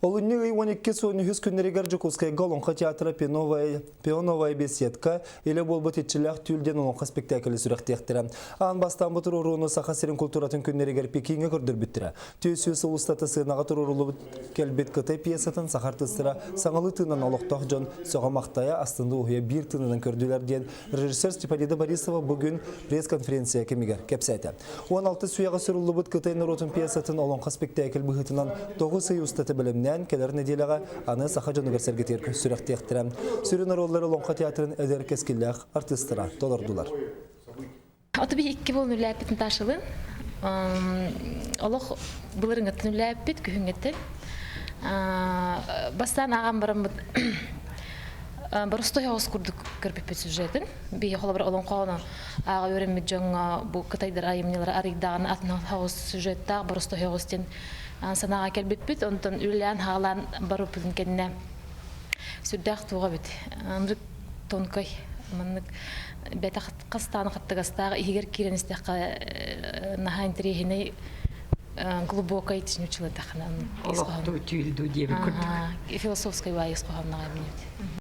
Олунньу ый 12-13 күннэригэр Дьокуускайга Олоҥхо театра Пионовая, Пионовая беседка илэ буолбут иччилээх түүл диэн олоҥхо спектаклы сүрэхтиэхтэрэ. Аан бастаан бу туруорууну Саха сирин култууратын күннэригэр Пекиҥҥэ көрдөрбүттэрэ. 400 сыл устата сыанаҕа туруоруллубут кэлбит Кытай пьесатын саха артыыстара саҥалыы тыынан олохтоох дьон сөҕө-махтайа, астыныы уһуйа биир тыынынан көрдүлэр диэн режиссер Степанида Борисова бүгүн пресс-конференция кэмигэр кэпсээтэ. 16 сүөҕэ суруллубут Кытай норуотун пьесатын олоҥхо спектакль быһыытынан 9 ый устата бэлэмнээн кэлэр нэдиэлэҕэ аны саха дьонугар сэргэтигэр сүрэхтиэхтэрэ. Сүрүн оруоллары Олоҥхо театрын эдэр кэскиллээх артыыстара толордулар. Ото би икки буолан үлээппит Наташалыын. Олох былырыҥҥыттан үлээппит, күһүҥҥүттэн. Бастаан ааҕан бараммыт боростой оҕус курдук көрбүппүт сюжетын. Биһи холобур олоҥхону ааҕа үөрэммит дьоҥҥо бу кытайдар айымньылара арыйдаҕына атын оҕус сюжеттаах боростой оҕус диэн санааҕа кэлбиппит. Онтон үлэлээн-хаалаан барбыппытын кэннэ сүрдээх туох эбит ынырык тонкой маннык бэтэх хастаан хаттыгастаах иһигэр киирэн истэххэ наһаа интэриэһинэй глубокай тиснючилатахына Олохтуу түүлдүү диэбит курдук. Философскай баайыс хоһоонноҕо эбинэбит.